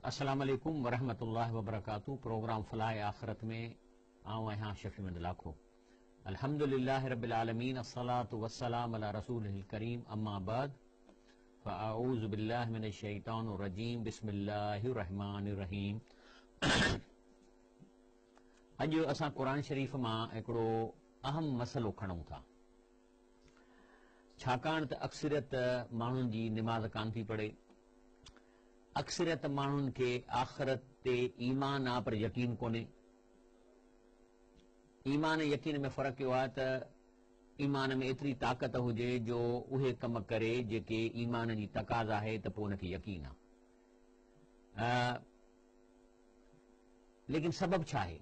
السلام عليڪم ورحمة الله وبرڪاته پروگرام فلاح آخرت ۾ آئون آهيان شفيع محمد لاکو الحمد لله رب العالمين الصلاة والسلام علي رسوله الڪريم اما بعد فاعوذ بالله من الشيطان الرجيم بسم الله الرحمن الرحيم اڄ اسان قرآن شريف مان هڪڙو اهم مسئلو کڻون ٿا ڇاڪاڻ ته اڪثريت ماڻهن جي نماز ڪانه ٿي پڙهي. اڪثريت ماڻهن کي آخرت تي ايمان آ پر يقين ڪونهي. ايمان ۽ يقين ۾ فرق اهو آهي ته ايمان ۾ ايتري طاقت هجي جو اهي ڪم ڪري جيڪي ايمان جي تقاضا آهي ته پوء ان کي يقين آ. ليڪن سبب ڇا آهي؟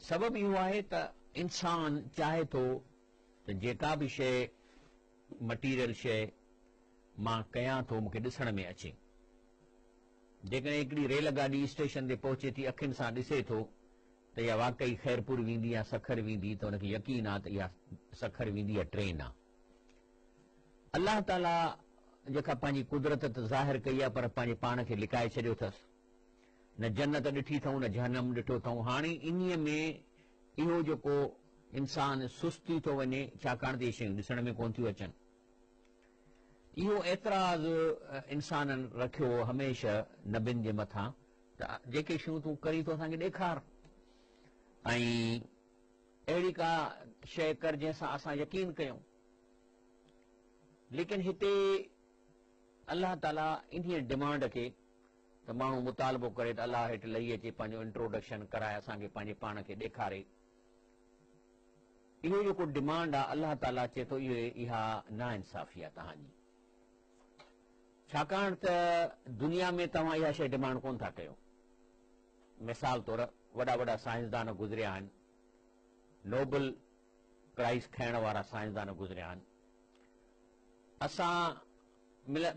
سبب اهو آهي ته انسان چاهي ٿو ته جيڪا به شيء مٽيريل شيء مان ڪيان ٿو مون کي ڏسڻ ۾ اچي. جيڪڏهن هڪڙي ريل گاڏي اسٽيشن تي پهچي ٿي اکين سان ڏسي ٿو ته اها واقعي خيرپور ويندي يا سکر ويندي ته ان کي يقين آهي ته اها سکر ويندي يا ٽرين آهي. الله تعاليٰ جيڪا پنهنجي قدرت ته ظاهر ڪئي آهي پر پنهنجي پاڻ کي لڪائي ڇڏيو اٿس. نه جنت ڏٺي اٿئون نه جهنم ڏٺو اٿئون. هاڻي انهيء ۾ اهو جيڪو انسان سست ٿي ٿو وڃي ڇاڪاڻ ته اهي شيون ڏسڻ ۾ ڪونه ٿيون اچن. اهو اعتراض انسانن رکيو هميشه نبين جي مٿان ته جيڪي شيون تون ڪرين ٿو اسان کي ڏيکار ۽ اهڙي ڪا شيء ڪر جنهن سان اسان يقين ڪيون. ليڪن هتي الله تعاليٰ انهيء ڊمانڊ کي ته ماڻهو مطالبو ڪري ته الله هيٺ لهي اچي پنهنجو انٽروڊڪشن ڪرائي اسان کي پنهنجي پاڻ کي ڏيکاري. اهو جيڪو ڊمانڊ آهي الله تعاليٰ چئي ٿو اهي اها ناانصافي آهي توهان جي. ڇاڪاڻ ته دنيا ۾ توهان اها شيء ڊمانڊ ڪونه ٿا ڪيو. مثال طور وڏا وڏا سائنسدان گذريا آهن، نوبل پرائز کڻڻ وارا سائنسدان گذريا آهن. اسان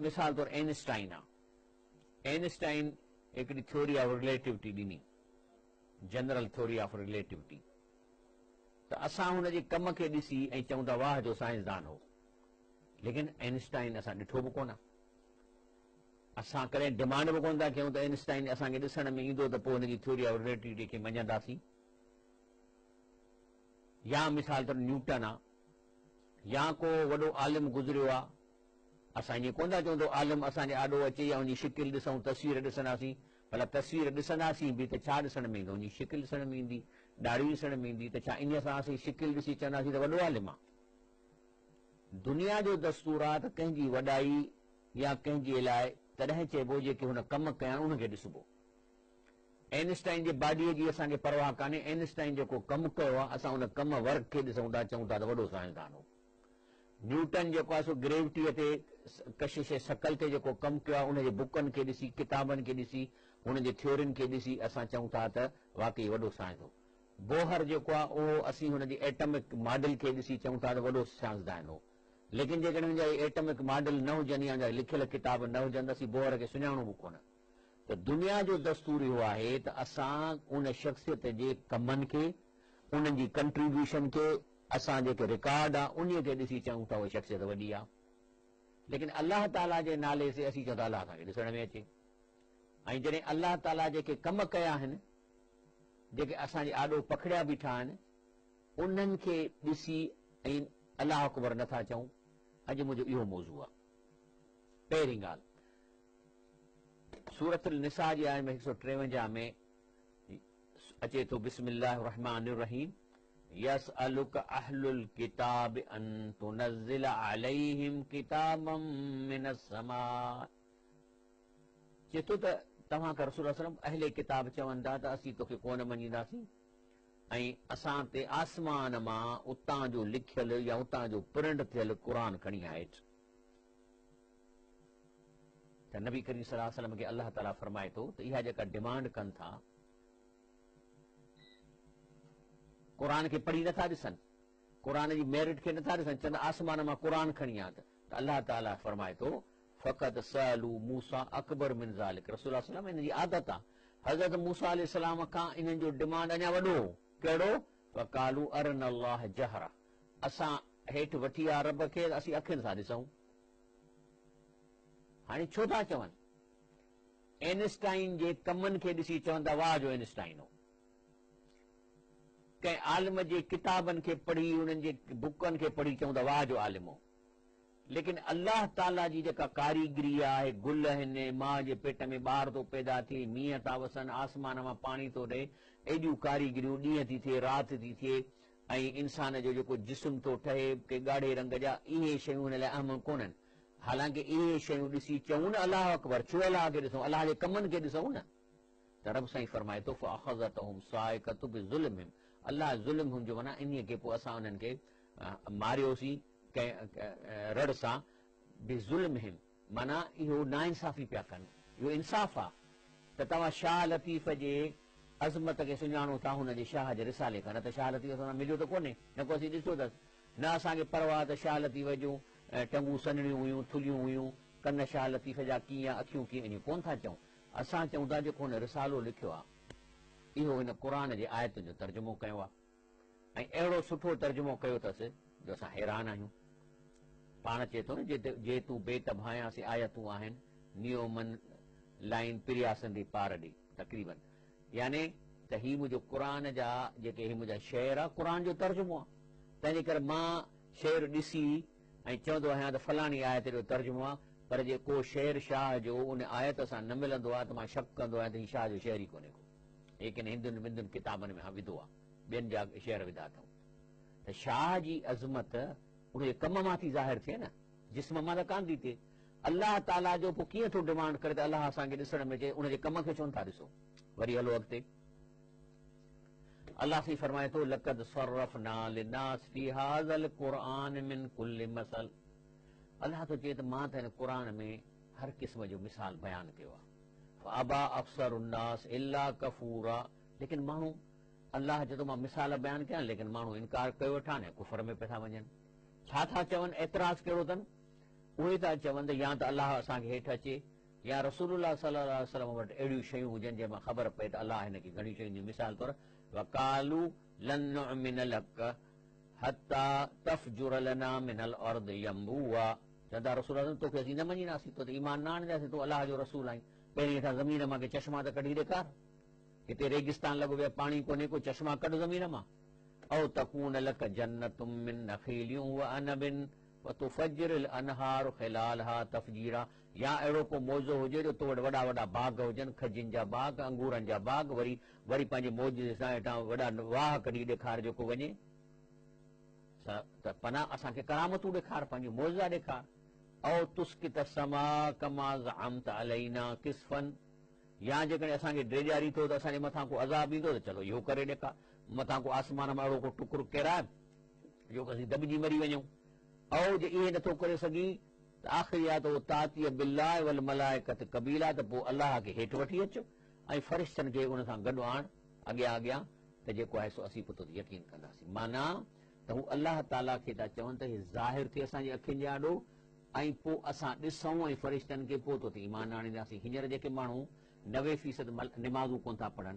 مثال طور اينسٽائن آهي. اينسٽائن هڪڙي ٿيوري آف رليٽوٽي ڏني، جنرل ٿيوري آف رليٽوٽي، ته اسان هن جي ڪم کي ڏسي ۽ چئون ٿا واهه جو سائنسدان هو، ليڪن اينسٽائن اسان ڏٺو به ڪونه، اسان ڪڏهن ڊمانڊ به ڪونه ٿا ڪيون ته اينسٽائن اسان کي ڏسڻ ۾ ايندو ته پوء هن جي ٿيوري آف رليٽوٽي کي مڃنداسين. يا مثال طور نيوٽن آ يا ڪو وڏو عالم گذريو آ، اسان ائين ڪونه ٿا چئون ته عالم اسان جي آڏو اچي يا ان جي شڪل ڏسون، تصوير ڏسنداسين، ڀلا تصوير ڏسنداسين به ته ڇا ڏسڻ ۾ ايندو؟ ان جي شڪل ڏسڻ ۾ ايندي، ڏاڙهي ڏسڻ ۾ ايندي ته ڇا انهيء سان اسين شڪل ڏسي چونداسين ته وڏو عالم آ؟ دنيا جو دستور آ ته ڪنهن جي وڏائي يا ڪنهن جي لاء تڏهن چئبو جيڪي هن ڪم ڪيا آهن انهن کي ڏسبو. اينسٽائن جي باڊيء جي اسان کي پرواهه ڪانهي، اينسٽائن جيڪو ڪم ڪيو آ اسان ان ڪم، ورڪ، کي ڏسون ٿا چئون ٿا ته وڏو سائنسدان هو. نيوٽن جيڪو آهي سو گريوٽيء تي، ڪشش ثقل تي جيڪو ڪم ڪيو آهي ان جي بڪن کي ڏسي، ڪتابن کي ڏسي، هن جي ٿيورين کي ڏسي اسان چئون ٿا ته واقعي وڏو سائنس هو. بوهر جيڪو آهي اهو اسين هن جي ايٽمڪ ماڊل کي ڏسي چئون ٿا ته وڏو سائنسدان هو. ليڪن جيڪڏهن هن جا اهي ايٽمڪ ماڊل نه هجن يا هن جا لکيل ڪتاب نه هجن ته اسين بوهر کي سڃاڻون به ڪونه. ته دنيا جو دستور اهو آهي ته اسان ان شخصيت جي ڪمن کي، انهن جي ڪنٽريبيوشن کي، اسان جيڪي رڪارڊ آ انهي کي ڏسي چئون ٿا اها شخصيت وڏي آ ليڪن الله تعالي جي نالي سي اسين چئون ٿا الله اسان کي ڏسڻ ۾ اچي ۽ جڏهن الله تعالي جيڪي ڪم ڪيا آهن جيڪي اسان جي آڏو پکڙيا بيٺا آهن انهن کي ڏسي ۽ الله اڪبر نٿا چئون. اڄ منهنجو اهو موضوع آ. پهرين ڳالهه سورة النساء جي آيت ۾ هڪ سؤ ٽيونجاهه ۾ اچي ٿو بسم الله الرحمٰن الرحيم يسألک اهل الڪتاب ان تنزل عليهم ڪتابا من السماء چئي ٿو ته توهان کان رسول الله صلي الله عليه وسلم اهل ڪتاب چون ٿا ته اسين توکي ڪونه مڃينداسين ۽ اسان تي آسمان مان اتان جو لکيل يا اتان جو پرنٽ ٿيل قرآن کڻي آ هيٺ. ته نبي ڪريم صلي الله عليه وسلم کي الله تعالي فرمائي ٿو ته اها جيڪا ڊمانڊ ڪن ٿا قرآن کي پڙهي نٿا ڏسن قرآن جي ميرٽ کي نٿا ڏسن چون آسمان مان قرآن کڻي آ ته الله تعالي فرمائي ٿو فقد سألوا موسيٰ اڪبر من ذلڪ رسول الله صلي الله عليه وسلم ان جي عادت آ حضرت موسيٰ عليه السلام کان انهن جو ڊمانڊ اڃا وڏو هو ڪهڙو فقالوا ارنا الله جهرة اسان هيٺ وٺي آ رب کي ته اسين اکين سان ڏسون. هاڻي ڇو ٿا چون؟ اينسٽائين جي ڪمن کي ڏسي چون ٿا واهه جو اينسٽائين هو. ڪنهن عالم جي ڪتابن کي پڙهي انهن جي بڪن کي پڙهي چون ٿا واهه جو عالم هو. ليڪن الله تعاليٰ جي جيڪا ڪاريگري آهي، گل آهن، ماء جي پيٽ ۾ ٻار ٿو پيدا ٿئي، مينهن ٿا وسن، آسمان مان پاڻي ٿو ڏئي، ايڏيون ڪاريگريون، ڏينهن ٿي ٿئي، رات ٿي ٿئي ۽ انسان جو جيڪو جسم ٿو ٺهي، ڪي ڳاڙهي رنگ جا، اهي شيون هن لاء اهم ڪونهن. حالانڪه اهي شيون ڏسي چئون نه الله اڪبر، ڇو الله کي ڏسون، الله جي ڪمن کي ڏسون نه. ته رب سائين فرمائي ٿو، فاخذتهم الصاعقة بظلمهم، الله ظلمهم جو معنيٰ انهيء کي پوء اسان انهن کي ماريوسين ڪنهن رڙ سان، بظلمهم معنيٰ اهو ناانصافي پيا ڪن، اهو انصاف آ ته توهان شاهه لطيف جي عظمت کي سڃاڻو ٿا هن جي شاهه جي رسالي کان، نه ته شاهه لطيف اسان سان مليو ته ڪونهي، نه ڪو اسين ڏٺو اٿس، نه اسان کي پرواهه ته شاهه لطيف جون ٽنگون سنهڙيون هيون، ٿلهيون هيون، ڪن شاهه لطيف جا ڪيئن، اکيون ڪيئن، اهي ڪونه ٿا چئون. اسان چئون ٿا جيڪو هن رسالو لکيو آهي، اهو هن قرآن جي آيتن جو ترجمو ڪيو آهي ۽ اهڙو سٺو ترجمو ڪيو اٿس جو اسان حيران آهيون. پاڻ چئي ٿو نه جي تون بيت ڀانئيان سي آيتون آهن، نيو من لائين پريا سندي پار ڏي. تقريباً يعني ته هي منهنجو قرآن جا جيڪي هي منهنجا شعر آ قرآن جو ترجمو آ تنهن جي ڪري مان شعر ڏسي ۽ چوندو آهيان ته فلاڻي آيت جو ترجمو آ پر جي ڪو شعر شاهه جو ان آيت سان نه ملندو آ ته مان شڪ ڪندو آهيان ته هي شاهه جو شعر ئي ڪونهي ڪو هي ڪن هندن بندن ڪتابن ۾ وڌو آ ٻين جا شعر وڌا اٿئون ته شاهه جي عظمت ان جي ڪم مان ٿي ظاهر ٿئي نه جسم مان ته ڪانه ٿي ٿئي. الله تعاليٰ جو پوء ڪيئن ٿو ڊمانڊ ڪري ته الله اسان کي ڏسڻ ۾ اچي، ان جي ڪم کي ڇو نٿا ڏسو؟ وري هلو اڳتي. الله سائين فرمائي ٿو، لقد صرفنا للناس في هذا القرآن من كل مثل. الله ٿو چئي ته مان ته هن قرآن ۾ هر قسم جو مثال بيان ڪيو آهي. فابا اڪثر الناس الا ڪفورا، ليڪن ماڻهو الله چئي ٿو مان مثال بيان ڪيا ليڪن ماڻهو انڪار ڪيو ويٺا آهن ۽ ڪفر ۾ پيا ٿا وڃن. ڇا ٿا چون؟ اعتراض ڪهڙو اٿن؟ اهي ٿا چون ته يا ته الله اسان کي هيٺ اچي يا رسول الله صلي الله عليه وسلم وٽ اهڙيون شيون هجن جنهن مان خبر پئي ته الله هن کي گهڻيون شيون ڏنيون مثال طور وقالو لن نؤمن لک حتي تفجر لنا من الارض ينبوعا چون ٿا رسول الله توکي اسين نه مڃينداسين تو تي ايمان نه آڻينداسين تون الله جو رسول آهين پهرين هيٺان زمين مان ڪي چشما ته ڪڍي ڏيکار هتي ريگستان لڳو پيو آهي پاڻي ڪونهي ڪو چشما ڪڍ زمين مان او تڪون لک جنت من نخيل وعنب وتفجر الانهار خلالها تفجيرا يا اهڙو ڪو معجزو هجي جو تو وٽ وڏا وڏا باغ هجن، کجين جا باغ، انگورن جا باغ، وري وري پنهنجي معجزي سان هيٺان وڏا واهه ڪڍي ڏيکار جيڪو وڃي ته پناهه اسان کي ڪرامتون ڏيکار، پنهنجون معجزا ڏيکار. او تسقط السماء ڪما زعمت علينا ڪسفا يا جيڪڏهن اسان کي ڊيڄارين ٿو ته اسان جي مٿان ڪو عذاب ايندو ته چلو اهو ڪري ڏيکار، مٿان ڪو آسمان مان اهڙو ڪو ٽڪر ڪيراء جو اسين دٻجي مري وڃون. او جي اهي نٿو ڪري سگهين ته آخري آيت اهو تاتي بالله والملائڪة قبيلا ته پوء الله کي هيٺ وٺي اچ ۽ فرشتن کي ان سان گڏ آڻ اڳيان اڳيان ته جيڪو آهي سو اسين پوء تو تي يقين ڪنداسين. معنيٰ ته هو الله تعاليٰ کي ٿا چون ته هي ظاهر ٿئي اسان جي اکين جي آڏو ۽ پوء اسان ڏسون ۽ فرشتن کي پوء تو تي ايمان آڻينداسين. هينئر جيڪي ماڻهو 90% نمازون ڪونه ٿا پڙهن،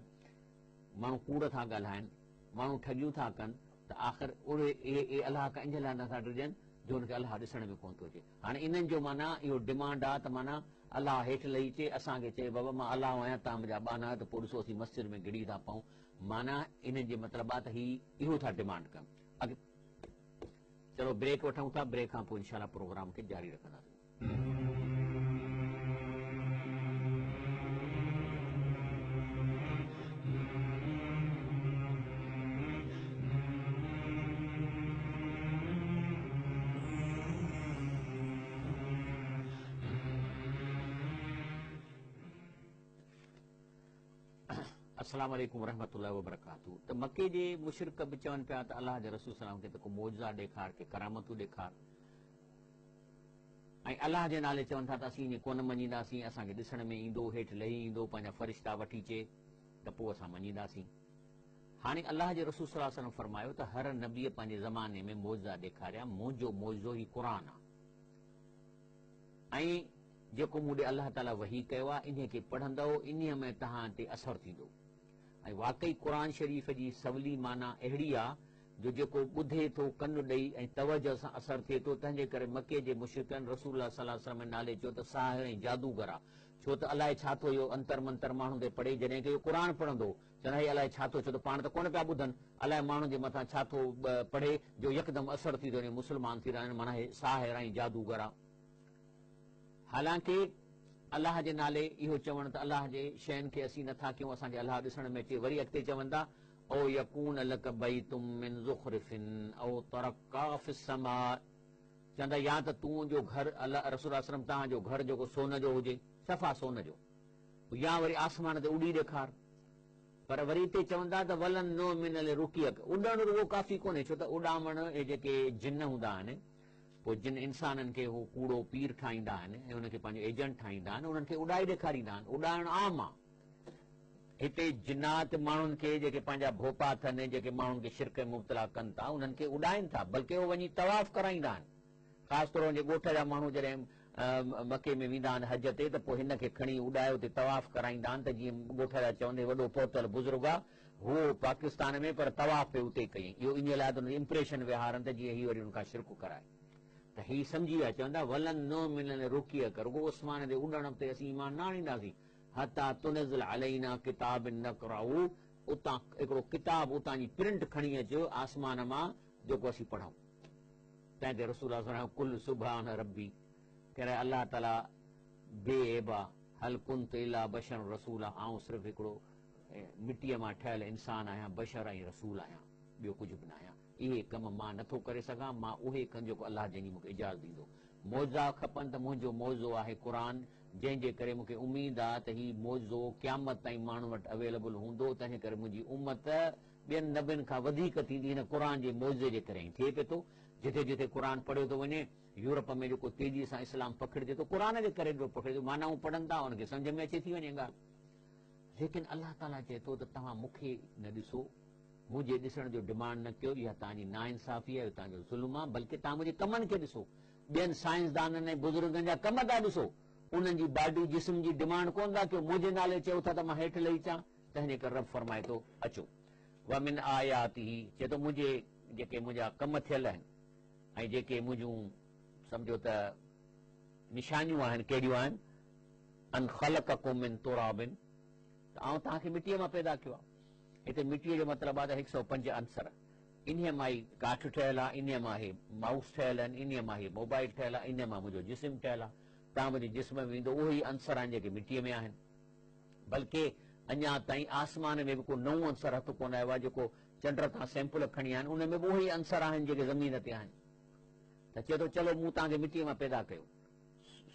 ماڻهو ڪوڙ ٿا ڳالهائن، ماڻهو ٺڳيون ٿا ڪن ته آخر اهي اهي الله کان انهيء لاء نٿا ڊڄن جو هن کي الله ڏسڻ ۾ ڪونه ٿو اچي. هاڻي انهن جو معنيٰ اهو ڊمانڊ آ ته معنيٰ الله هيٺ لهي اچي اسان کي چئي بابا مان الله آهيان توهان منهنجا ٻانها آهيو ته پوء ڏسو اسين مسجد ۾ گهڙي ٿا پئون معنيٰ انهن جي مطلب آ ته هي اهو ٿا ڊمانڊ ڪن. چلو بريڪ وٺون ٿا بريڪ کان پوء انشاء الله پروگرام کي جاري رکنداسين. السلام عليڪم ورحمة الله وبرڪاته ته مڪي جي مشرڪ به چون پيا ته الله جي رسول صلي الله عليه وسلم کي ته ڪو معجزا ڏيکار ڪي ڪرامتون ڏيکار ۽ الله جي نالي چون ٿا ته اسين ائين ڪونه مڃينداسين، اسان کي ڏسڻ ۾ ايندو، هيٺ لهي ايندو، پنهنجا فرشتا وٺي اچي ته پوء اسان مڃينداسين. هاڻي الله جي رسول صلي الله عليه وسلم فرمايو ته هر نبيء پنهنجي زماني ۾ معجزا ڏيکاريا، منهنجو معجزو هي قرآن آهي ۽ جيڪو مون ڏي الله تعاليٰ وحي ڪيو آهي، انهيء کي پڙهندؤ، انهيء ۾ توهان تي اثر ٿيندو. ۽ واقعي قرآن شريف جي سولي معنيٰ اهڙي آ جو جيڪو ٻڌي ٿو ڪن ڏئي ۽ توجه سان اثر ٿئي ٿو تنهن جي ڪري مڪي جي مشرڪن رسول الله صلي الله عليه وسلم جي نالي چيو ته ساحر ۽ جادوگر آ ڇو ته الائي ڇا ٿو اهو انتر منتر ماڻهن تي پڙهي، جڏهن ڪه اهو قرآن پڙهندو هو، چوندا هي الائي ڇا ٿو، ڇو ته پاڻ ته ڪونه پيا ٻڌن، الائي ماڻهن جي مٿان ڇا ٿو پڙهي جو يڪدم اثر ٿي ٿو وڃي مسلمان ٿي رهن، معنيٰ هي ساحر ۽ جادوگر آ. حالانڪه الله جي نالي اهو چوڻ ته الله جي شين کي اسين نٿا ڪيون، اسان کي الله ڏسڻ ۾ اچي، وري اڳتي چون ٿا، او يڪون لڪ بيت من زخرف او ترقي في السماء. چوندا يا ته تون جو گهر الله رسول الله صلعم توهان جو گهر جيڪو سون جو هجي صفا سون جو يا وري آسمان تي اڏي ڏيکار پر وري هتي چوندا ته ولن نؤمن لرقيڪ اڏڻ رڳو ڪافي ڪونهي ڇو ته اڏامڻ اهي جيڪي جن هوندا آهن پوء جن انسانن کي هو ڪوڙو پير ٺاهيندا آهن ۽ انهن کي پنهنجو ايجنٽ ٺاهيندا آهن انهن کي اڏائي ڏيکاريندا آهن اڏائڻ عام آهي هتي جنات ماڻهن کي جيڪي پنهنجا ڀوپا اٿن، جيڪي ماڻهن کي شرڪ ۾ مبتلا ڪن ٿا، انهن کي اڏائين ٿا، بلڪه اهو وڃي طواف ڪرائيندا آهن. خاص طور هن جي ڳوٺ جا ماڻهو جڏهن مڪي ۾ ويندا آهن حج تي ته پوء هن کي کڻي اڏائي اتي طواف ڪرائيندا آهن ته جيئن ڳوٺ جا چون هي وڏو پهتل بزرگ آ، هو پاڪستان ۾ پر طواف پئي اتي ڪيائين. اهو انهيء لاء ته ان تي امپريشن ويهارن ته جيئن هي وري ان کان شرڪ ڪرائي. ته هي سمجهي ويا، چوندا ولن نؤمن لرقيڪ رڳو عثمان جي اڏڻ تي اسين ايمان نه آڻينداسين. حتي تنزل علينا ڪتاب نقرأه اتان هڪڙو ڪتاب اتان جي پرنٽ کڻي اچ آسمان مان جيڪو اسين پڙهون. تنهن تي رسول الله صلي الله قل سبحان ربي ڪري الله تعالي بي عيب آ هل ڪنت الا بشرا رسولا آئون صرف هڪڙو مٽيء مان ٺهيل انسان آهيان بشر ۽ رسول آهيان ٻيو ڪجهه به ناهيان. اهي ڪم مان نه ٿو ڪري سگهان، مان اهي ڪندس جيڪو الله جنهن جي مون کي اجازت ڏيندو. معجزا کپن ته منهنجو معجزو آهي قرآن، جنهن جي ڪري مون کي اميد آ ته هي معجزو قيامت تائين ماڻهن وٽ اويلبل هوندو، تنهن ڪري منهنجي امت ٻين نبين کان وڌيڪ ٿيندي هن قرآن جي معجزي جي ڪري. ائين ٿئي پئي ٿو، جٿي جٿي قرآن پڙهيو ٿو وڃي، يورپ ۾ جيڪو تيزي سان اسلام پکڙجي ٿو، قرآن جي ڪري پيو پکڙجي ٿو، معنائون پڙهن ٿا، انهن کي سمجهه ۾ اچي ٿي وڃي ڳالهه. ليڪن الله تعاليٰ چئي ٿو ته توهان مون کي نه ڏسو، منهنجي ڏسڻ جو ڊمانڊ نه ڪيو، اها توهان جي ناانصافي آهي، اهو توهان جو ظلم آهي، بلڪه توهان منهنجي ڪمن کي ڏسو، ٻين سائنسدانن ۽ بزرگن جا ڪم ٿا ڏسو، انهن جي باڊي، جسم، جي ڊمانڊ ڪونه ٿا ڪيو، منهنجي نالي چئو ٿا ته مان هيٺ لهي اچان، تنهنجي ڪري رب فرمائي ٿو، اچو. ومن آياته، چئي ٿو منهنجي جيڪي منهنجا ڪم ٿيل آهن ۽ جيڪي منهنجون سمجهو ته نشانيون آهن، ڪهڙيون آهن؟ ان خلقڪم من تراب، ته آئون توهان کي مٽيء مان پيدا ڪيو آهي. هتي مٽيء جو مطلب آهي ته هڪ سئو پنج عنصر. انهيء مان ئي ڪاٺ ٺهيل آهي، انهيء مان هي مائوس ٺهيل آهن، انهيء مان هي موبائل ٺهيل آهي، انهيء مان منهنجو جسم ٺهيل آهي. توهان منهنجي جسم ۾ ويندو اهي ئي عنصر آهن جيڪي مٽيء ۾ آهن. بلڪه اڃا تائين آسمان ۾ به ڪو نئون عنصر هٿ ڪونه آيو آهي جيڪو چنڊ تان سيمپل کڻي آيا آهن، ان ۾ به اهي ئي عنصر آهن جيڪي زمين تي آهن. ته چئي ٿو چلو مون توهان کي مٽيء مان پيدا ڪيو.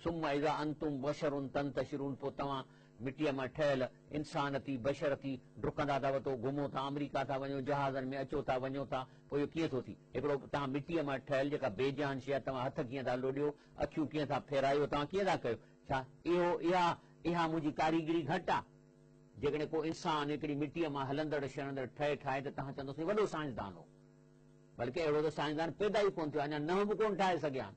ثم اذا انتم بشر تنتشرون پوء توهان مٽيء مان ٺهيل انسان ٿي، بشر ٿي، ڊڪندا ٿا وتو، گهمو ٿا، آمريڪا ٿا وڃو، جهازن ۾ اچو ٿا وڃو ٿا، پوء اهو ڪيئن ٿو ٿي؟ هڪڙو توهان مٽيء مان ٺهيل جيڪا بي جان شيء آهي، توهان هٿ ڪيئن ٿا لوڏيو، اکيون ڪيئن ٿا ڦيرايو، توهان ڪيئن ٿا ڪيو؟ ڇا اهو اها اها منهنجي ڪاريگري گهٽ آهي؟ جيڪڏهن ڪو انسان هڪڙي مٽيء مان هلندڙ شرندڙ ٺهي ٺاهي ته توهان چوندو سائين وڏو سائنسدان هو. بلڪه اهڙو ته سائنسدان پيدا ئي ڪونه ٿيو آهي، اڃا ننهن به ڪونه ٺاهي سگهيا آهن.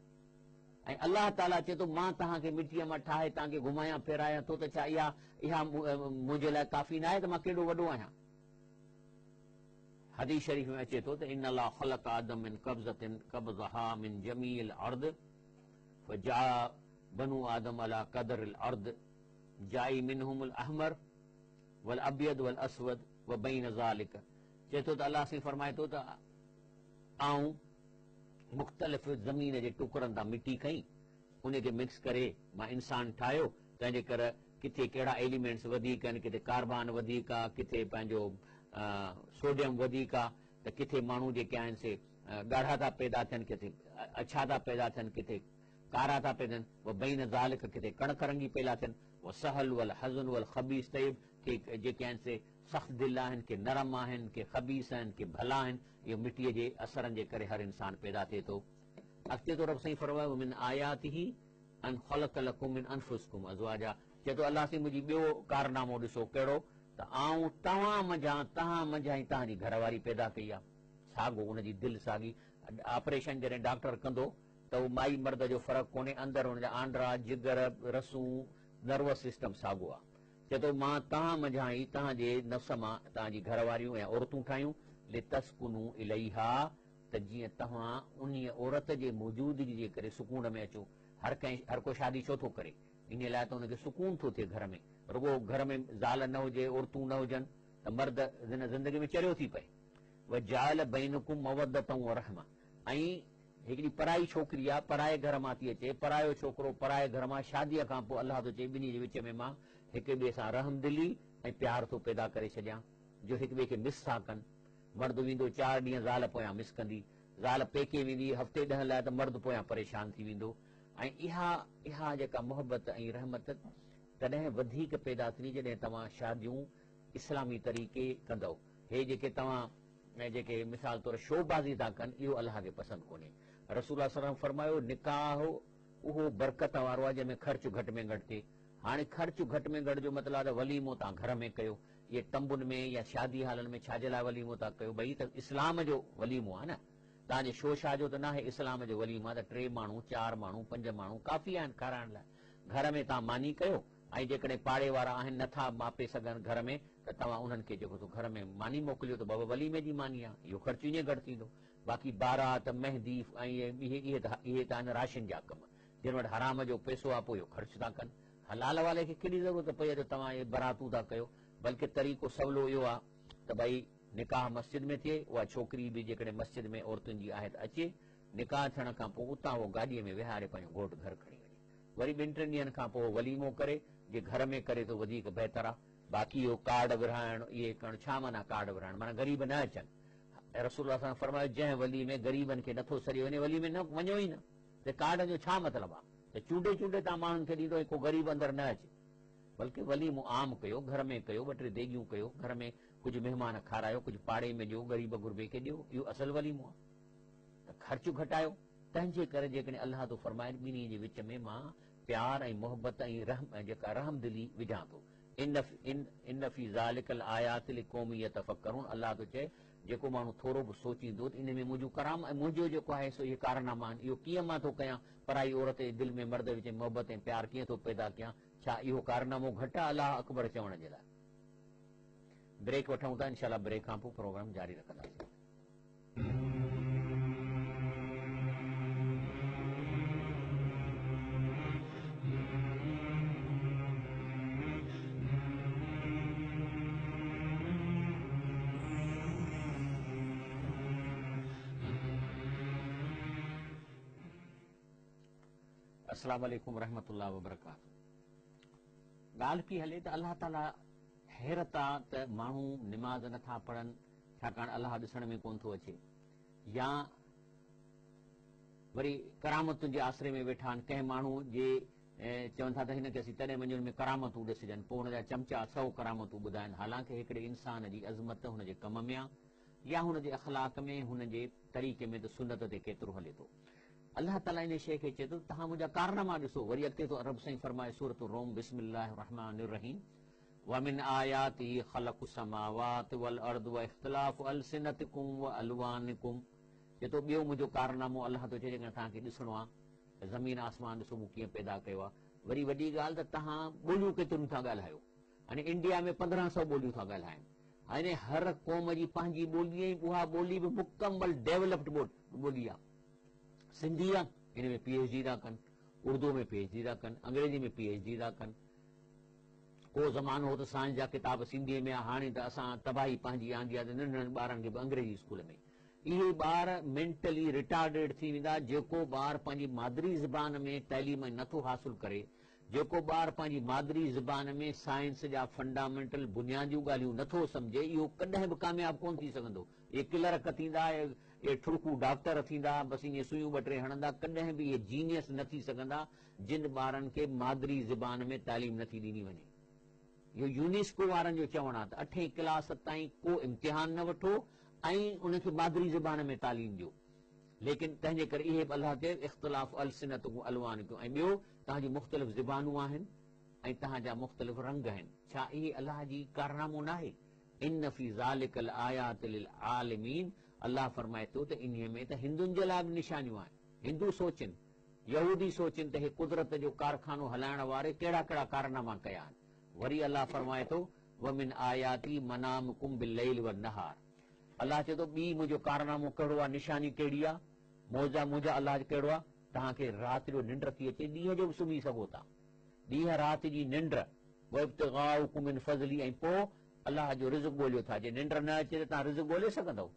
۽ الله تعاليٰ چئي ٿو، مان توهان کي مٽيء مان ٺاهي توهان کي گهمايان ڦيرايان ٿو ته ڇا اها اها منهنجي لاء ڪافي ناهي ته مان ڪيڏو وڏو آهيان؟ حديث شريف ۾ اچي ٿو ته ان الله خلق آدم من قبضة قبضها من جميع الارض فجاء بنو آدم علي قدر الارض جاء منهم الاحمر والابيض والاسود وبين ذلڪ چئي ٿو ته الله سائين فرمائي ٿو ته آئون مختلف زمين جي ٽڪرن تان مٽي کنئي ان کي مڪس ڪري مان انسان ٺاهيو تنهن جي ڪر ڪٿي ڪهڙا ايليمينٽس وڌيڪ آهن ڪٿي ڪاربان وڌيڪ آ ڪٿي پنهنجو سوڊيم وڌيڪ آ ته ڪٿي ماڻهو جيڪي آهن سي ڳاڙها ٿا پيدا ٿين ڪٿي اڇا ٿا پيدا ٿين ڪٿي ڪارا ٿا پيدا ٿين وبين ذالڪ ڪٿي ڪڻڪ رنگي پيلا ٿين وسهل والحزن والخبيث طيب ڪي جيڪي آهن سي سخت دل آهن، ڪي نرم آهن، ڪي خبيث آهن، ڪي ڀلا آهن، اهو مٽيء جي اثرن جي ڪري هر انسان پيدا ٿئي ٿو. اڳتي ٿو رب سائين فرمائي ومن آياته ان خلق لڪم من انفسڪم ازواجا چئي ٿو الله سائين منهنجي ٻيو ڪارنامو ڏسو ڪهڙو ته آئون توهان منجهان توهان منجهان ئي توهان جي گهر واري پيدا ڪئي آهي ساڳو ان جي دل ساڳي آپريشن جڏهن ڊاڪٽر ڪندو ته اهو مائي مرد جو فرق ڪونهي اندر ان جا آنڊرا جگر رسون نروس سسٽم ساڳو آهي چئي ٿو، مان توهان منجهان ئي توهان جي نفس مان توهان جي گهر واريون ۽ عورتون ٺاهيون، لتسڪنوا اليها، ته جيئن توهان انهيء عورت جي موجودگي جي ڪري سڪون ۾ اچو. هر ڪنهن هر ڪو شادي ڇو ٿو ڪري؟ انهيء لاء ته ان کي سڪون ٿو ٿئي گهر ۾. رڳو گهر ۾ زال نه هجي، عورتون نه هجن ته مرد زندگي ۾ چريو ٿي پئي. وجعل بينڪم مودة ورحمة ۽ هڪڙي پرائي ڇوڪري آ، پرائي گهر مان ٿي اچي، پرايو ڇوڪرو پرائي گهر مان، شاديء کان پوء الله ٿو چئي ٻنهي جي وچ ۾ مان هڪ ٻئي سان رحمدلي ۽ پيار ٿو پيدا ڪري ڇڏيان جو هڪ ٻئي کي مس ٿا ڪن. مرد ويندو چار ڏينهن زال پويان مس ڪندي، زال پيڪي ويندي هفتي ڏهن لاء ته مرد پويان پريشان ٿي ويندو ۽ اها اها جيڪا محبت ۽ رحمت تڏهن وڌيڪ پيدا ٿيندي جڏهن توهان شاديون اسلامي طريقي ڪندؤ. هي جيڪي توهان جيڪي مثال طور شو بازي ٿا ڪن اهو الله کي پسند ڪونهي. رسول الله صلي الله عليه وسلم فرمايو نڪاح اهو برڪت وارو آهي جنهن ۾ خرچ گهٽ ۾ گهٽ ٿئي. هاڻي خرچ گهٽ ۾ گهٽ جو مطلب آهي ته وليمو توهان گهر ۾ ڪيو اهي تنبن ۾ يا شادي هالن ۾ ڇا جي لاء وليمو ٿا ڪيو ڀئي ته اسلام جو وليمو آهي نه توهان جي شو شا جو ته ناهي اسلام جو وليمو آهي ته ٽي ماڻهو چار ماڻهو پنج ماڻهو ڪافي آهن کارائڻ لاء گهر ۾ توهان ماني ڪيو ۽ جيڪڏهن پاڙي وارا آهن نه ٿا ماپي سگهن گهر ۾ ته توهان انهن کي جيڪو سو گهر ۾ ماني موڪليو ته بابا وليمي جي ماني آهي اهو خرچ ائين گهٽ ٿيندو باقي بارات مهندي ۽ اهي اهي ته اهي ته آهن راشن جا ڪم جن وٽ حرام جو پئسو آهي پوء اهو خرچ ٿا ڪن حلال والي کي ڪهڙي ضرورت پئي آهي جو توهان اهي براتون ٿا ڪيو بلڪه طريقو سولو اهو آهي ته ڀئي نڪاح مسجد ۾ ٿئي اها ڇوڪري به جيڪڏهن مسجد ۾ عورتن جي آهي ته اچي نڪاح ٿيڻ کان پوء اتان اهو گاڏيء ۾ ويهاري پنهنجو گهوٽ گهر کڻي وڃي وري ٻن ٽن ڏينهن کان پوء وليمو ڪري، جي گهر ۾ ڪري ته وڌيڪ بهتر آ. باقي اهو ڪارڊ ورهائڻ، اهي ڪرڻ، ڇا معنيٰ ڪارڊ ورهائڻ؟ معنيٰ غريب نه اچن. رسول الله صلعم فرمايو، جنهن وليمي غريبن کي نٿو سڏيو وڃي، وليمي نه وڃو ئي نه. ته ڪارڊن جو ڇا مطلب آ؟ ته چونڊي چونڊي توهان ماڻهن کي ڏيندو ۽ ڪو غريب اندر نه اچي. بلڪه وليمو عام ڪيو، گهر ۾ ڪيو، ٻه ٽي ديڳيون ڪيو، گهر ۾ ڪجهه مهمان کارايو، ڪجهه پاڙي ۾ ڏيو، غريب غربي کي ڏيو، اهو اصل وليمو آ. ته خرچ گهٽايو. تنهن جي ڪري جيڪڏهن الله ٿو فرمائي ته ٻنهي جي وچ ۾ مان پيار ۽ محبت ۽ رحم ۽ جيڪا رحمدلي وجهان ٿو. ان في ذلک لآيات لقوم يتفڪرون الله ٿو چئي جيڪو ماڻهو ٿورو به سوچيندو ته ان ۾ منهنجون ڪرام ۽ منهنجو جيڪو آهي سو اهي ڪارناما آهن اهو ڪيئن مان ٿو ڪيان پرائي عورت جي دل ۾ مرد وچ ۾ محبت ۽ پيار ڪيئن ٿو پيدا ڪيان ڇا اهو ڪارنامو گهٽ آهي الله اڪبر چوڻ جي لاء. بريڪ وٺون ٿا انشاء الله بريڪ کان پوء پروگرام جاري رکنداسين. السلام عليڪم ورحمة الله وبرڪاته ڳالهه پئي هلي ته الله تعالي حيرت آ ته ماڻهو نماز نٿا پڙهن ڇاڪاڻ الله ڏسڻ ۾ ڪونه ٿو اچي يا وري ڪرامتن جي آسري ۾ ويٺا آهن ڪنهن ماڻهو جي چون ٿا ته هن کي اسين تڏهن مڃون ۾ ڪرامتون ڏسجن پوء هن جا چمچا سو ڪرامتون ٻڌائن حالانڪه هڪڙي انسان جي عظمت هن جي ڪم ۾ آ يا هن جي اخلاق ۾ هن جي طريقي ۾ ته سنت تي ڪيترو هلي ٿو الله تعالي ان شيء کي چئي ٿو توهان منهنجا ڪارناما ڏسو وري اڳتي ٿو رب سائين فرمائي سورة الروم بسم الله الرحمن الرحيم ومن آياته خلق السماوات والارض واختلاف السنتڪم والوانڪم چئي ٿو ٻيو منهنجو ڪارنامو الله ٿو چئي جيڪڏهن توهان کي ڏسڻو آهي ته زمين آسمان ڏسو مون ڪيئن پيدا ڪيو آهي وري وڏي ڳالهه ته توهان ٻوليون ڪيتريون ٿا ڳالهايو هاڻي انڊيا ۾ 1500 ٻوليون ٿا ڳالهائن هاڻي هر قوم جي پنهنجي ٻولي ۽ اها ٻولي به مڪمل ڊيولپڊ ٻولي آهي سنڌي آهي ان ۾ پي ايڇ ڊي ٿا ڪن اردو ۾ پي ايڇ ڊي ٿا ڪن انگريزي ۾ پي ايڇ ڊي ٿا ڪن ڪو زمانو هو ته سائنس جا ڪتاب سنڌيء ۾ آ، هاڻي ته اسان تباهي پنهنجي آندي آ ته ننڍڙن ٻارن کي به انگريزي اسڪول ۾. اهي ٻار مينٽلي ريٽارڊيڊ ٿي ويندا، جيڪو ٻار پنهنجي مادري زبان ۾ تعليم نه ٿو حاصل ڪري، جيڪو ٻار پنهنجي مادري زبان ۾ سائنس جا فنڊامينٽل بنياديون ڳالهيون نه ٿو سمجهي، اهو ڪڏهن به ڪامياب ڪونه ٿي سگهندو. اهي ڪلرڪ ٿيندا، اهي ٺڙڪو ڊاڪٽر ٿيندا، بس ائين سوئيون ٻه ٽي هڻندا، ڪڏهن به اهي جينيس نه ٿي سگهندا. جن ٻارن کي مادري زبان ۾ تعليم نه ٿي ڏني وڃي. اهو يونيسڪو وارن جو چوڻ آهي ته اٺين ڪلاس تائين ڪو امتحان نه وٺو ۽ انهن کي مادري زبان ۾ تعليم ڏيو. ليڪن تنهن جي ڪري اهي به الله چيو اختلاف السنتڪم الوانڪم ۽ ٻيو توهان جون مختلف زبانون آهن ۽ توهان جا مختلف رنگ آهن. ڇا اهي الله جي ڪارنامو ناهي؟ ان في ذلک لآيات للعالمين الله فرمائي ٿو ته انهي ۾ ته هندن جي لاء به نشانيون آهن. هندو سوچين. يهودي سوچين ته هي قدرت جو ڪارخانو هلائڻ واري ڪهڙا ڪهڙا ڪارناما ڪيا آهن. وري الله فرمائي ٿو، ومن آياته منامڪم بالليل والنهار الله چئي ٿو ٻي منهنجو ڪارنامو ڪهڙو آهي، نشاني ڪهڙي آهي، معجزا منهنجا الله جو ڪهڙو آهي، توهان کي رات جو ننڊ ٿي اچي ڏينهن جو به سمهي سگهو ٿا. ڏينهن رات جي ننڊ، وابتغاؤڪم من فضله ۽ پوء الله جو رزق ڳوليو ٿا، جي ننڊ نه اچي ته توهان رزق ڳولي سگهندؤ؟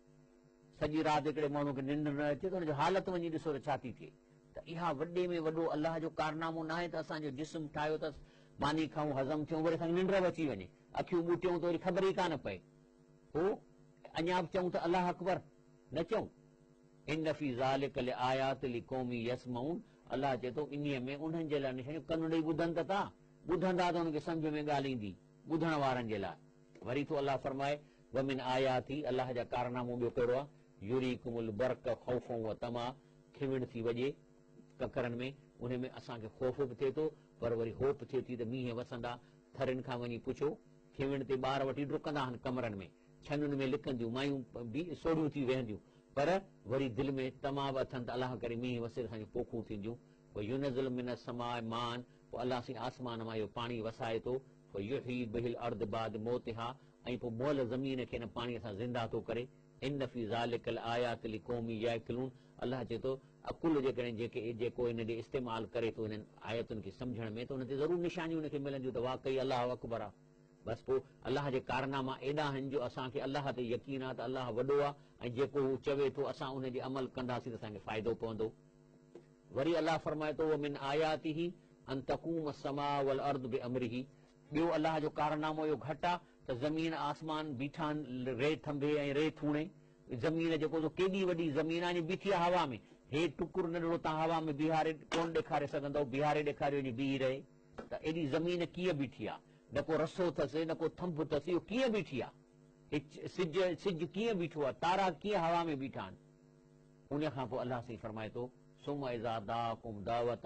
سڄي رات هڪڙي ماڻهو کي ننڊ نه اچي ته ان جو حالت وڃي ڏسو ته ڇا ٿي ٿئي. ته اها وڏي ۾ وڏو الله جو ڪارنامو ناهي ته اسان جو جسم ٺاهيو اٿس، ماني کائون هضم ٿيون وري اسان کي ننڊ به اچي وڃي، اکيون ٻوٽيون ته وري خبر ئي ڪانه پئي. پوء اڃا به چئون ته الله اڪبر نه چئون؟ ان في ذلک لآيات لقوم يسمعون الله چئي ٿو انهيء ۾ انهن جي لاء نشانيون ڪن ڏئي ٻڌن ته ٿا، ٻڌندا ته انهن کي سمجهه ۾ ڳالهه ايندي، ٻڌڻ وارن جي لاء. وري ٿو الله فرمائي، ومن آياته الله جا ڪارنامو ٻيو ڪهڙو آهي، يريڪم البرق خوفا وطمعا کيوڻ ٿي وڄي ڪڪرن ۾، انهي ۾ اسان کي خوف به ٿئي ٿو پر وري هوپ ٿئي ٿي ته مينهن وسندا، ٿرين کان وڃي پڇو، کيوڻ تي ٻار وٺي ڊڪندا آهن ڪمرن ۾، ڇنن ۾ لڪنديون، مايون به سوڙهيون ٿي ويهنديون، پر وري دل ۾ طمع به اٿن ته الله ڪري مينهن وسي ته اسان جون پوکون ٿينديون، وينزل من السماء ماء پوء الله سائين آسمان مان اهو پاڻي وسائي ٿو، فيحيي به الارض بعد موتها ۽ پوء مئل زمين کي ان پاڻيء سان زنده ٿو ڪري، ان في ذلک لآيات لقوم يعقلون الله چئي ٿو عقل جيڪڏهن جيڪي جيڪو ان ڏي استعمال ڪري ٿو انهن آيتن کي سمجهڻ ۾ ته ان تي ضرور نشانيون ان کي ملنديون ته واقعي الله اڪبر آ بس پوء الله جي ڪارناما ايڏا آهن جو اسان کي الله تي يقين آ ته الله وڏو آ ۽ جيڪو هو چوي ٿو اسان ان جي عمل ڪنداسين ته اسان کي فائدو پوندو. وري الله فرمائي ٿو ومن آياته ان تقوم السماء والارض بامره ٻيو الله جو ڪارنامو اهو گهٽ آ ته زمين آسمان بيٺا آهن ري ٿنڀي ۽ ري ٿوڻي زمين جيڪو سو ڪيڏي وڏي زمين آ ائين بيٺي آ هوا ۾ هي ٽڪر ننڍڙو تان هوا ۾ بيهاري ڪونه ڏيکاري سگهندؤ بيهاري ڏيکاريو ائين بيهي رهي ته ايڏي زمين ڪيئن بيٺي آ نه ڪو رسو اٿس نه ڪو ٿنڀ اٿس اهو ڪيئن بيٺي آ هي سج سج ڪيئن بيٺو آ تارا ڪيئن هوا ۾ بيٺا آهن ان کان پوء الله سائين فرمائي ٿو، ثم اذا دعاڪم دعوة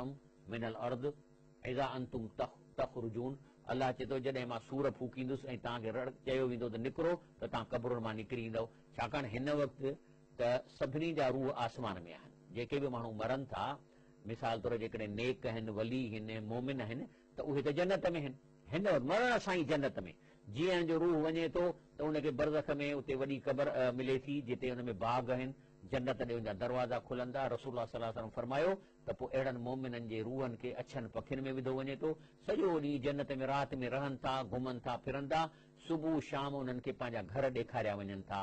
من الارض اذا انتم تخرجون الله چئي ٿو جڏهن مان صور ڦوڪيندس ۽ توهان کي رڙ چيو ويندو ته نڪرو ته توهان قبرن مان نڪري ايندؤ ڇاڪاڻ هن وقت ته سڀني جا روح آسمان ۾ آهن جيڪي به ماڻهو مرن ٿا مثال طور جيڪڏهن نيڪ آهن ولي آهن مومن آهن ته اهي ته جنت ۾ آهن هن وقت مرڻ سان ئي جنت ۾ جيئن هن جو روح وڃي ٿو ته ان کي برزخ ۾ اتي وڏي قبر ملي ٿي جتي ان ۾ باغ آهن، جنت ڏي ان جا دروازا کلن ٿا، رسول الله صلي الله عليه وسلم فرمايو ته پوء اهڙن مؤمنن جي روحن کي اڇن پکين ۾ وڌو وڃي ٿو، سڄو ڏينهن جنت ۾ راحت ۾ رهن ٿا، گهمن ٿا ڦرن ٿا، صبح شام انهن کي پنهنجا گهر ڏيکاريا وڃن ٿا.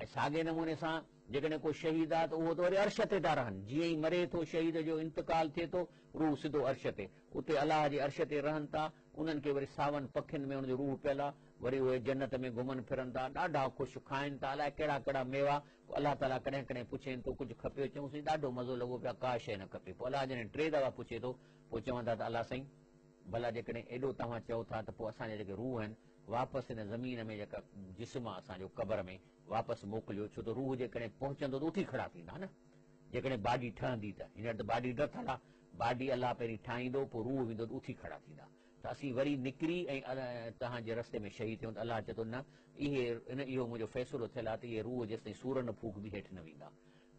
۽ ساڳئي نموني سان جيڪڏهن ڪو شهيد آهي ته اهو ته وري عرش تي ٿا رهن، جيئن ئي مري ٿو شهيد جو انتقال ٿئي ٿو، روح سڌو عرش تي، اتي الله جي عرش تي رهن ٿا، انهن کي وري ساون پکين ۾ ان جو روح پيل آهي، وري اهي جنت ۾ گهمن ڦرن ٿا، ڏاڍا خوش، کائن ٿا الائي ڪهڙا ڪهڙا ميوا، پوء الله تعاليٰ ڪڏهن ڪڏهن پڇين ٿو ڪجهه کپيو، چئون سائين ڏاڍو مزو لڳو پيو آهي ڪا شيء نه کپي، پوء الله جڏهن ٽي دفعا پڇي ٿو، پوء چون ٿا ته الله سائين! ڀلا جيڪڏهن ايڏو توهان چئو ٿا ته پوء اسان جا جيڪي روح آهن واپس هن زمين ۾ جيڪا جسم آهي اسان جو قبر ۾ واپس موڪليو ڇو ته روح جيڪڏهن پهچندو ته اٿي کڙا ٿيندا نه جيڪڏهن باڊي ٺهندي ته هينئر ته باڊي ڊٿل آهي باڊي الله پهرين ٺاهيندو پوء روح ويندو ته اٿي کڙا ٿيندا ته اسين وري نڪري ۽ توهان جي رستي ۾ شهيد ٿيون ته الله چئي ٿو نه اهي اهو منهنجو فيصلو ٿيل آهي ته اهي روح جيستائين سور نه ڦوڪبي هيٺ نه ويندا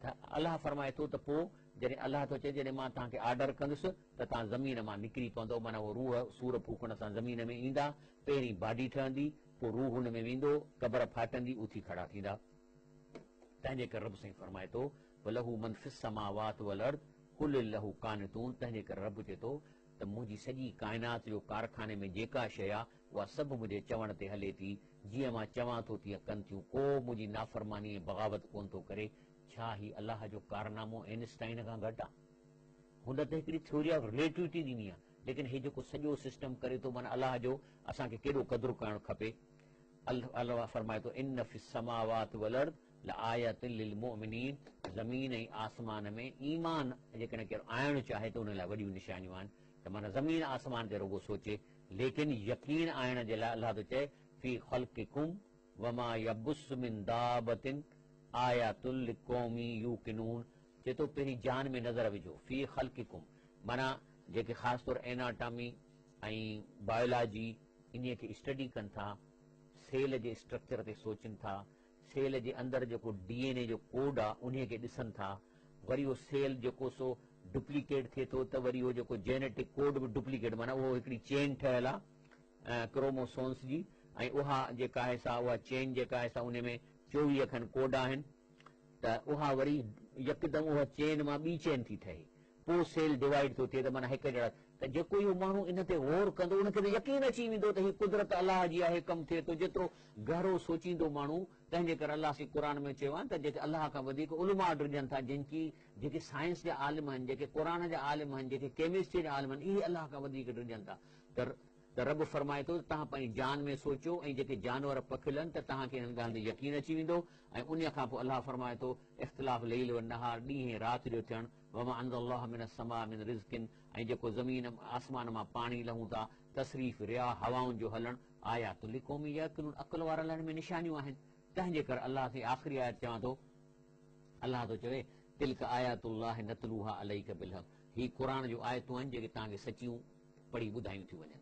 ته الله فرمائي ٿو ته پوء جڏهن الله ٿو چئي جڏهن مان توهان کي آرڊر ڪندس ته توهان زمين مان نڪري پوندؤ معنيٰ اهو روح سور ڦوڪڻ سان زمين ۾ ايندا، پهرين باڊي ٺهندي، پوء روح ان ۾ ويندو، قبر ڦاٽندي، اٿي کڙا ٿيندا. تنهن جي ڪري رب سائين فرمائي ٿو، وله من في السماوات والارض ڪل له قانتون تنهن جي ڪري رب چئي ٿو ته منهنجي سڄي ڪائنات جو ڪارخاني ۾ جيڪا شيء آ اها سڀ منهنجي چوڻ تي هلي ٿي، جيئن مان چوان ٿو تيئن ڪن ٿيون، ڪو منهنجي نافرماني ۽ بغاوت ڪونه ٿو ڪري، ڇا هي الله جو ڪارنامو اينسٽائن کان گهٽ آ؟ هن ته هڪڙي ٿيوري آف رليٽوٽي ڏني آ، ليڪن هي جيڪو سڄو سسٽم ڪري ٿو معنيٰ الله جو اسان کي ڪيڏو قدر ڪرڻ کپي. الله فرمائي ٿو ان في السماوات والارض لآيات للمؤمنين زمين ۽ آسمان ۾ ايمان جيڪڏهن ڪير آڻڻ چاهي ته ان لاء وڏيون نشانيون آهن ته معنيٰ زمين آسمان تي رڳو سوچي ليڪن يقين آڻڻ جي لاء الله ٿو چئي في خلقڪم وما يبث من دابة آيات لقوم يوقنون چئي ٿو پهرين جان ۾ نظر وجهو في خلقڪم معنيٰ جيڪي خاص طور ايناٽامي ۽ بايولاجي انهيء کي اسٽڊي ڪن ٿا سيل جي اسٽرڪچر تي سوچين ٿا سيل جي اندر جيڪو ڊي اين اي جو ڪوڊ آ انهيء کي ڏسن ٿا وري اهو سيل جيڪو سو ڊپليڪيٽ ٿئي ٿو ته وري اهو جيڪو جينيٽڪ ڪوڊ به ڊپليڪيٽ معنيٰ اهو هڪڙي چين ٺهيل آ ڪروموسونس جي ۽ اها جيڪا آهي سا اها چين جيڪا آهي سا انهي ۾ 24 کن ڪوڊ آهن ته اها وري يڪدم اها چين مان ٻي چين ٿي ٺهي پوء سيل ڊوائيڊ ٿو ٿئي ته معنيٰ هڪ جهڙا ته جيڪو اهو ماڻهو ان تي غور ڪندو ان کي ته يقين اچي ويندو ته هي قدرت الله جي آهي ڪم ٿئي ٿو جيترو گهرو سوچيندو ماڻهو تنهن جي ڪري الله سائين قرآن ۾ چيو آهي ته جيڪي الله کان وڌيڪ علماء ڊڄن ٿا جن جي جيڪي سائنس جا عالم آهن جيڪي قرآن جا عالم آهن جيڪي ڪيمسٽري جا عالم آهن اهي الله کان وڌيڪ ڊڄن ٿا ته ته رب فرمائي ٿو ته توهان پنهنجي جان ۾ سوچيو ۽ جيڪي جانور پکڙيل آهن ته توهان کي انهن ڳالهين تي يقين اچي ويندو ۽ انهيء کان پوء الله فرمائي ٿو اختلاف ليل و نهار ڏينهن ۽ رات جو ٿيڻ وما انزل الله من السماء من رزق ۽ جيڪو زمين آسمان مان پاڻي لهون ٿا، تصريف رياح هوائن جو هلڻ، آيات لقوم يعقلون عقل وارن لاء ان ۾ نشانيون آهن، تنهن جي ڪري الله سائين آخري آيت چوان ٿو، الله ٿو چوي، تلڪ آيات الله نتلوها عليڪ بالحق هي قرآن جون آيتون آهن جيڪي توهان کي سچيون پڙهي ٻڌايون ٿيون وڃن.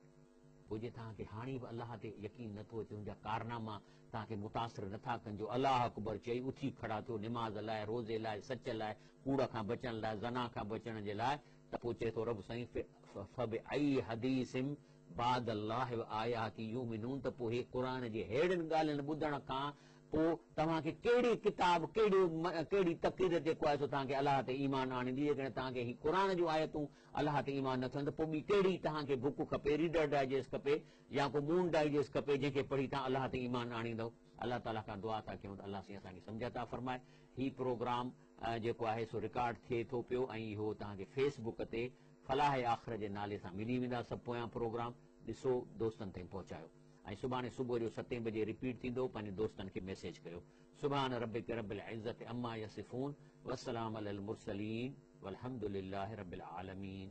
پوء جي توهان کي هاڻي به الله تي يقين نه ٿو اچي، ان جا ڪارناما توهان کي متاثر نه ٿا ڪن جو الله اڪبر چئي اٿي کڙا ٿيو نماز لاء، روزي لاء، سچ لاء، ڪوڙ کان بچڻ لاء، زنا کان بچڻ جي لاء ته پوء چئي ٿو رب سائين فبأي حديث بعد الله وآياته يؤمنون ته پوء هي قرآن جي ههڙين ڳالهين ٻڌڻ کان پوء توهان کي ڪهڙي ڪتاب ڪهڙي ڪهڙي تقرير جيڪو آهي سو توهان کي الله تي ايمان آڻيندي جيڪڏهن توهان کي هي قرآن جون آيتون الله تي ايمان نه ٿو آڻي ته پوء ٻي ڪهڙي توهان کي بڪ کپي، ريڊر ڊائجيسٽ کپي يا ڪو مون ڊائجيسٽ کپي جنهن کي پڙهي توهان الله تي ايمان آڻيندؤ. الله تعاليٰ کان دعا ٿا ڪيون ته الله سائين اسان کي سمجهه عطا فرمائي. هي پروگرام جيڪو آهي سو رڪارڊ ٿئي ٿو پيو ۽ اهو توهان کي فيس بڪ تي فلاح آخر جي نالي سان ملي ويندا سڀ پويان پروگرام ڏسو دوستن تائين پهچايو ۽ سڀاڻي صبح جو ستين بجي رپيٽ ٿيندو پنهنجي دوستن کي ميسيج ڪيو سبحان ربک رب العزت عما يصفون وسلام علي المرسلين والحمد لله رب العالمين.